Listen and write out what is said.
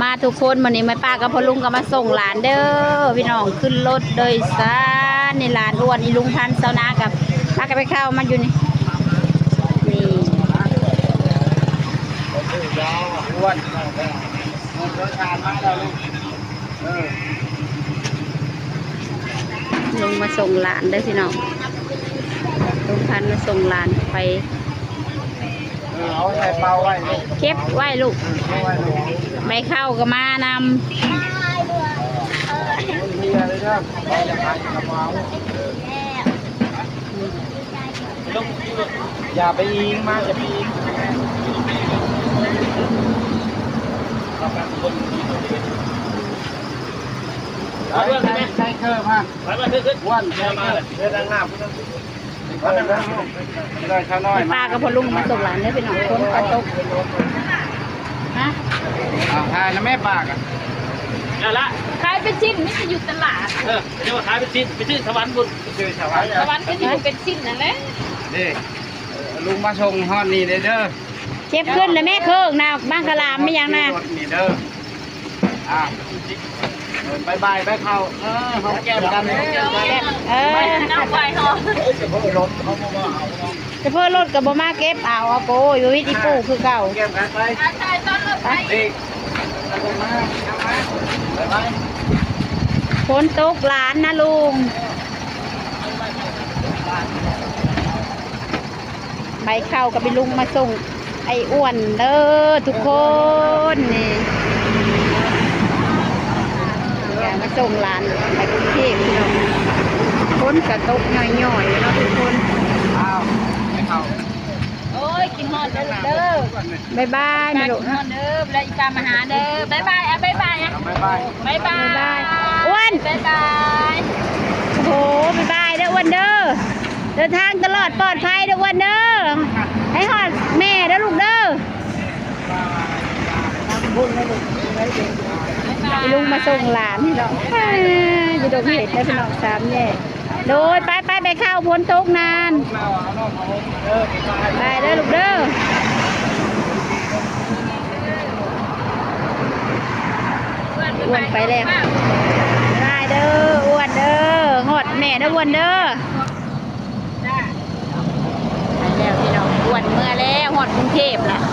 ມາທຸກຄົນ ມື້ນີ້ແມ່ປ້າກັບພໍ່ລຸງກໍມາສົ່ງຫຼານເດີພີ່ນ້ອງ. ຂຶ້ນລົດໂດຍສານ ນີ້ຫຼານອ້ວນ ອີລຸງພັນ ຊາວນາກັບ ພາກັນໄປເຂົ້າມາຢູ່ນີ້ ນີ້ ອ້ວນ ລຸງມາສົ່ງຫຼານເດີພີ່ນ້ອງ. ລຸງພັນມາສົ່ງຫຼານໄປ ເອີ ເອົາໃສ່ເປົາໄວ້ລູກ ເກັບໄວ້ລູກ ເກັບໄວ້ລູກ ໃບເຂົ້າກໍມານຳ. ຢ່າໄປອີງມາ ຢ່າໄປອີງ ໃສ່ ໃສ່ເກີບມາ ໄປມາເທິງຂຶ້ນ ອ້ວນ ໃສ່ເກີບ ເດີນທາງໜ້າພຸ້ນ ເດີນທາງໜ້າ ເດີນທາງໜ້າ ເດີນທາງໜ້າ ໄປ ປ້າກັບພໍ່ລຸງມາສົ່ງຫຼານເດີພີ່ນ້ອງ. ຝົນກໍຕົກ ຮະ ອ້າວ ຖ່າຍນຳແມ່ປ້າກະ ນັ້ນລະ ຂາຍເປັນຊິ້ນ ມີແຕ່ຢູ່ຕະຫຼາດ ເອີ ຈະວ່າຂາຍເປັນຊິ້ນ ໄປຊື້ສະຫວັນພຸ້ນ ໄປຊື້ສະຫວັນ ສະຫວັນກໍຊິເປັນຊິ້ນນັ້ນແຫຼະ ເດ້ ເອີ ລຸງມາສົ່ງຮອດນີ້ເດີ ເກັບຂຶ້ນແລ້ວແມ່ ເຄີງນະ ບັງຄະລາມມີຫຍັງນະ ນີ້ເດີ. ອ່າ ບາຍບາຍ ໄປເຂົ້າ ເອີ ຫອມແກ້ມກັນ ແກ້ມ ເອີ ນ້ຳໄວຫອມ ໂຊເຟີລົດກໍບໍ່ມາເກັບເອົາ ໂອ້ຍ ບໍ່ມີທີ່ປູຄືເກົ່າ ແກ້ມກັນໄປ ໄປ ໄປ ໄປ ນີ້ ມາ ມາ ໄປ ໄປ ຝົນຕົກຫຼານນະລຸງ. ໃບເຂົ້າກັບອີລຸງມາສົ່ງໄອ້ອ້ວນເດີທຸກຄົນ ນີ້ ມາສົ່ງຫຼານໄປກຸງເທບພີ່ນ້ອງ. ຝົນກະຕົກຫຍ້ອຍໆເນາະທຸກຄົນ. ອ້າວ ໄປເຂົ້າ ໂອ້ຍ ກິນຮອດເດີລູກເດີ ບາຍບາຍແມ່ລູກ ກິນຮອດເດີ ແລ້ວອີກາມາຫາເດີ ບາຍບາຍ ອ່ະ ບາຍບາຍ ອ່ະ ບາຍບາຍ ບາຍບາຍ ອ້ວນ ບາຍບາຍ ໂອ້ໂຫ ບາຍບາຍເດີອ້ວນເດີ. ເດີນທາງຕະຫຼອດປອດໄພເດີອ້ວນເດີ ໃຫ້ຮອດແມ່ເດີລູກເດີ. ລຸງມາສົ່ງຫຼານພີ່ນ້ອງ ຢູ່ດົງເຫັນເດີພີ່ນ້ອງ ສາມແຍກ ໂດຍ ໄປໆ ໄປເຂົ້າ ຝົນຕົກນານ ໄປເດີລູກເດີ. ອ້ວນໄປແລ້ວ ບາຍບາຍເດີອ້ວນເດີ ຮອດແມ່ເດີອ້ວນເດີ. ໄປແລ້ວພີ່ນ້ອງ ອ້ວນເມືອແລ້ວ ຮອດກຸງເທບແລ້ວ.